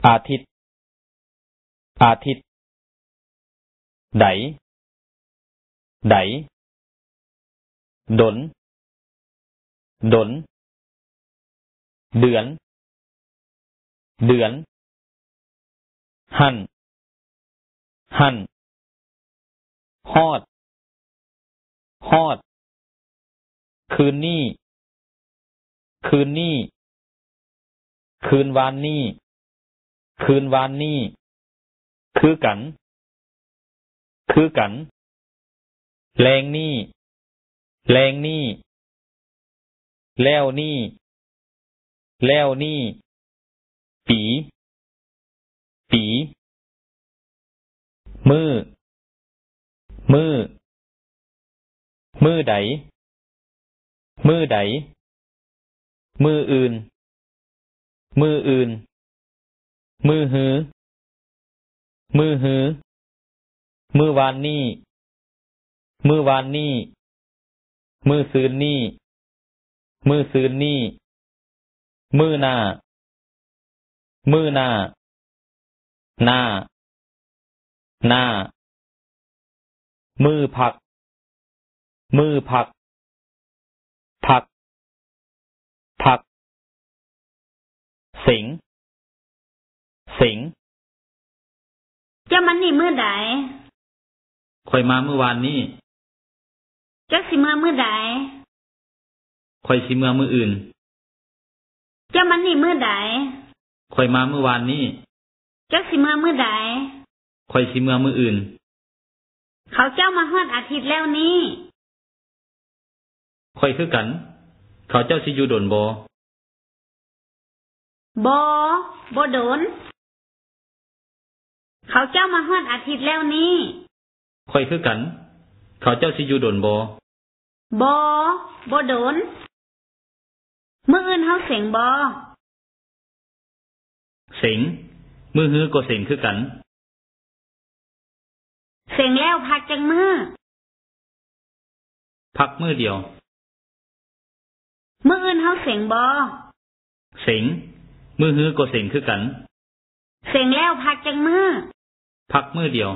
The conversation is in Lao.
ອາທິດ ອາທິດ ໃດ ໃດ ດົນ ດົນ ເດືອນ ເດືອນ ຫັ້ນ ຫັ້ນ ຮອດ ຮອດ ຄືນນີ້ ຄືນນີ້ ຄືນວານນີ້ ຄືນວານນີ້ ຄືກັນ ຄືກັນ ແລງນີ້ ແລງນີ້ ແລ້ວນີ້ ແລ້ວນີ້ ປີ ປີ ມື້ ມື້ ມື້ໃດ ມື້ໃດ ມື້ອື່ນ ມື້ອື່ນ ມື້ຮື ມື້ຮື ມື້ວານນີ້ ມື້ວານນີ້ ມື້ຊືນນີ້ ມື້ຊືນນີ້ ມື້ໜ້າ ມື້ໜ້າ ໜ້າ ໜ້າ ມື້ພັກ ມື້ພັກ ພັກ ພັກ ເສັງ ເສັງ. ເຈົ້າມານີ້ມື້ໃດ? ຂ້ອຍມາມື້ວານນີ້. ເຈົ້າຊິເມືອມື້ໃດ? ຂ້ອຍຊິເມືອມື້ອື່ນ. ເຈົ້າມານີ້ມື້ໃດ? ຂ້ອຍມາມື້ວານນີ້. ເຈົ້າຊິເມືອມື້ໃດ? ຂ້ອຍຊິເມືອມື້ອື່ນ. ເຂົາເຈົ້າມາຮອດອາທິດແລ້ວນີ້. ຂ້ອຍຄືກັນ. ເຂົາເຈົ້າຊິຢູ່ດົນບໍ່? ບໍ່ ບໍ່ດົນ. ເຂົາເຈົ້າມາຮອດອາທິດແລ້ວນີ້. ຂ້ອຍຄືກັນ. ເຂົາເຈົ້າຊິຢູ່ດົນບໍ່? ບໍ່ ບໍ່ດົນ. ມື້ອື່ນເຮົາເສັງບໍ່? ເສັງ. ມື້ຮືກໍເສັງຄືກັນ. ເສັງແລ້ວພັກຈັກມື້? ພັກມື້ດຽວ. ມື້ອື່ນເຮົາເສັງບໍ່? ເສັງ. ມື້ຮືກໍເສັງຄືກັນ. ເສັງແລ້ວພັກຈັກມື້? ພັກມື້ດຽວ.